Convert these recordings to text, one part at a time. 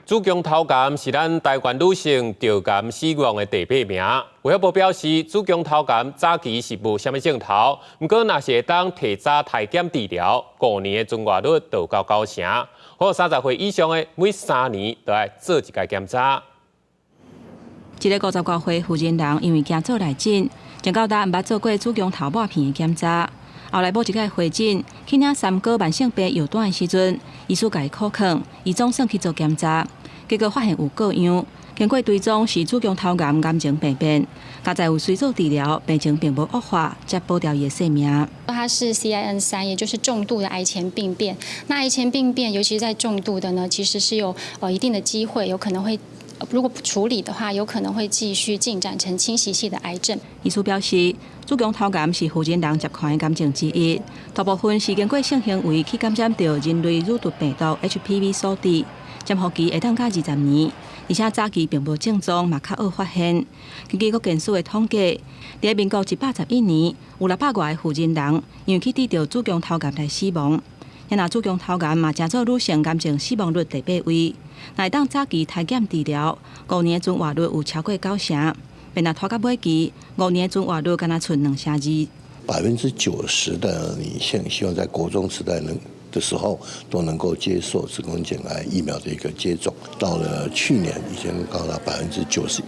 子宮頭癌是咱台灣女性著癌死亡的第八名。衛福部表示，子宮頭癌早期是無啥物症頭，毋過若是會當提早篩檢治療，5年的存活率就有到九成。予30歲以上的每3年都愛做一擺檢查。一个50外歲婦人人因為驚做內診，前到今毋捌做過子宮頭抹片的檢查。後來某一擺回診，去領三高慢性病藥單的時陣，醫師共伊苦勸，伊總算去做檢查，結果發現有個樣，經過追蹤是子宮頭癌癌症病變，佳哉有隨做治療，病情並無惡化，才保牢伊的性命。它是 CIN 3，也就是重度的癌前病變。那癌前病變，尤其是在重度的呢，其實是有一定的機會，有可能會，如果不處理的話，有可能會繼續進展成侵襲性的癌症。醫師表示，子宮頭癌是婦人人常看的癌症之一，大部分是經過性行為去感染著人類乳突病毒 HPV 所致，潛伏期會當到20年，而且早期並無症狀，嘛較好發現。根據國健署的統計，佇民國111年，有600外个婦人人因為去得著子宮頭癌來死亡。若子宮頭癌嘛，成做女性癌症死亡率第八位。若會當早期篩檢治療，五年存活率有超過九成。但若拖到尾期，五年存活率干焦賰2.2%。90%的女性希望在國中時代能的時候都能夠接受子宮頸癌疫苗的一個接種。到了去年已經高達91%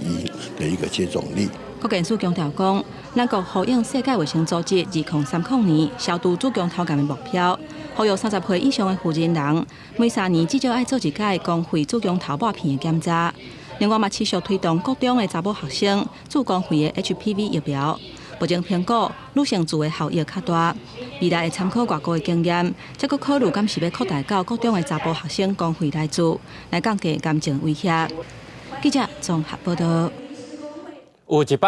的一個接種率。國健署強調講，咱國呼應世界衛生組織2030年消除子宮頭癌的目標，呼籲30歲以上的婦人人每3年至少愛做一擺公費子宮頭抹片的檢查。另外嘛，持續推動國中的查某學生注公費的 HPV 疫苗。目前評估女性注的效益較大，未來會參考外國的經驗，再閣考慮敢是欲擴大到國中的查埔學生公費來注，來降低癌症威脅。記者綜合報道。有一百。